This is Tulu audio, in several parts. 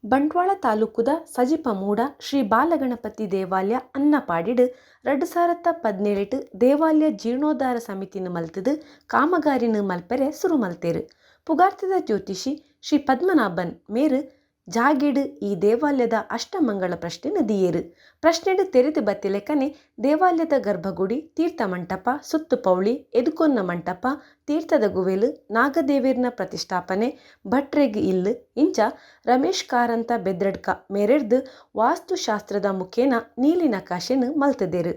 ಬಂಟ್ವಾಳ ತಾಲೂಕುದ ಸಜಿಪ ಮೂಡ ಶ್ರೀ ಬಾಲಗಣಪತಿ ದೇವಾಲ್ಯ ಅನ್ನಪಾಡಿಡ್ ರಡ್ಡ್ ಸಾರತ್ತ ಪದಿನೇಳೆಟ್ ದೇವಾಲ್ಯ ಜೀರ್ಣೋದ್ಧಾರ ಸಮಿತಿನ್ ಮಲ್ತ್ದ್ ಕಾಮಗಾರಿನ್ ಮಲ್ಪೆರೆ ಸುರು ಮಲ್ತೆರ್. ಪುಗಾರ್ತೆದ ಜ್ಯೋತಿಷಿ ಶ್ರೀ ಪದ್ಮನಾಭನ್ ಮೇರ್ ಜಾಗೆಡ್ ಈ ದೇವಾಲ್ಯದ ಅಷ್ಟಮಂಗಳ ಪ್ರಶ್ನೆನ್ ದೀಯೆರ್. ಪ್ರಶ್ನೆಡ್ ತೆರಿದ್ ಬತ್ತಿಲೆಕನೆ ದೇವಾಲ್ಯದ ಗರ್ಭಗುಡಿ, ತೀರ್ಥ ಮಂಟಪ, ಸುತ್ತು ಪೌಳಿ, ಎದುಕೊನ್ನ ಮಂಟಪ, ತೀರ್ಥದ ಗುವೆಲ್, ನಾಗದೇವೆರ್ನ ಪ್ರತಿಷ್ಠಾಪನೆ, ಭಟ್ರೆಗ್ ಇಲ್ಲ್ ಇಂಚ ರಮೇಶ್ ಕಾರಂತ ಬೆದ್ರಡ್ಕ ಮೇರೆರ್ದ್ ವಾಸ್ತು ಶಾಸ್ತ್ರದ ಮುಕೇನ ನೀಲಿ ನಕಾಶೆನ್ ಮಲ್ತ್ದೆರ್.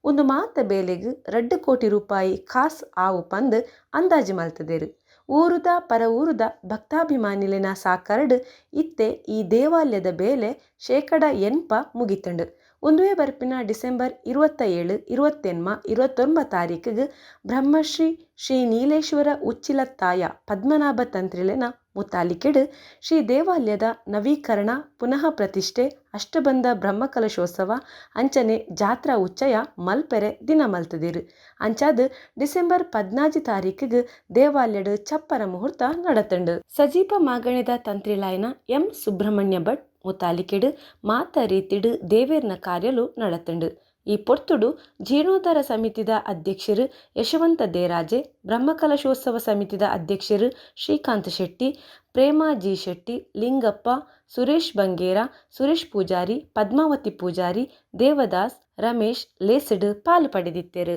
ಉಂದು ಮಾತ ಬೇಲೆಗ್ ರಡ್ಡ್ ಕೋಟಿ ರೂಪಾಯಿ ಕಾಸ್ ಆವು ಪಂದ್ ಅಂದಾಜಿ ಮಲ್ತ್ದೆರ್. ಊರುದ ಪರವೂರುದ ಭಕ್ತಾಭಿಮಾನಿಲೆನ ಸಾಕರಡ್ ಇತ್ತೆ ಈ ದೇವಾಲ್ಯದ ಬೇಲೆ 80% ಮುಗಿತ್ಂಡ್. ಉಂದುವೇ ಬರ್ಪಿನ ಡಿಸೆಂಬರ್ 27, 28, 29 ತಾರೀಕ್ ಗ್ ಬ್ರಹ್ಮಶ್ರೀ ಶ್ರೀ ನೀಲೇಶ್ವರ ಉಚ್ಚಿಲತ್ತಾಯ ಪದ್ಮನಾಭ ತಂತ್ರಿಲೆನ ಮುತಾಲಿಕೆಡ್ ಶ್ರೀ ದೇವಲ್ಯದ ನವೀಕರಣ, ಪುನಃ ಪ್ರತಿಷ್ಠೆ, ಅಷ್ಟಬಂಧ ಬ್ರಹ್ಮಕಲಶೋತ್ಸವ ಅಂಚನೆ ಜಾತ್ರಾ ಉಚ್ಚಯ ಮಲ್ಪೆರೆ ದಿನ ಮಲ್ತ್ದೆರ್. ಅಂಚಾದ್ ಡಿಸೆಂಬರ್ 16 ತಾರೀಕ್ ಗ್ ದೇವಲ್ಯಡ್ ಚಪ್ಪರ ಮುಹೂರ್ತ ನಡತ್ಂಡ್. ಸಜೀಪ ಮಾಗಣೆದ ತಂತ್ರಿಲಾಯಿನ ಎಂ ಸುಬ್ರಹ್ಮಣ್ಯ ಭಟ್ ಮುತಾಲಿಕೆಡ್ ಮಾತ ರೀತಿಡ್ ದೇವೆರ್ನ ಕಾರ್ಯಲು ನಡತ್ಂಡ್. ಈ ಪೊರ್ತುಡು ಜೀರ್ಣೋದ್ಧಾರ ಸಮಿತಿದ ಅಧ್ಯಕ್ಷೆರ್ ಯಶವಂತ ದೇರಾಜೆ, ಬ್ರಹ್ಮಕಲಶೋತ್ಸವ ಸಮಿತಿದ ಅಧ್ಯಕ್ಷೆರ್ ಶ್ರೀಕಾಂತ್ ಶೆಟ್ಟಿ, ಪ್ರೇಮಾ ಜಿ ಶೆಟ್ಟಿ, ಲಿಂಗಪ್ಪ, ಸುರೇಶ್ ಬಂಗೇರ, ಸುರೇಶ್ ಪೂಜಾರಿ, ಪದ್ಮಾವತಿ ಪೂಜಾರಿ, ದೇವದಾಸ್, ರಮೇಶ್ ಲೇಸ್ ಡ್ ಪಾಲ್ ಪಡೆದಿತ್ತೆರ್.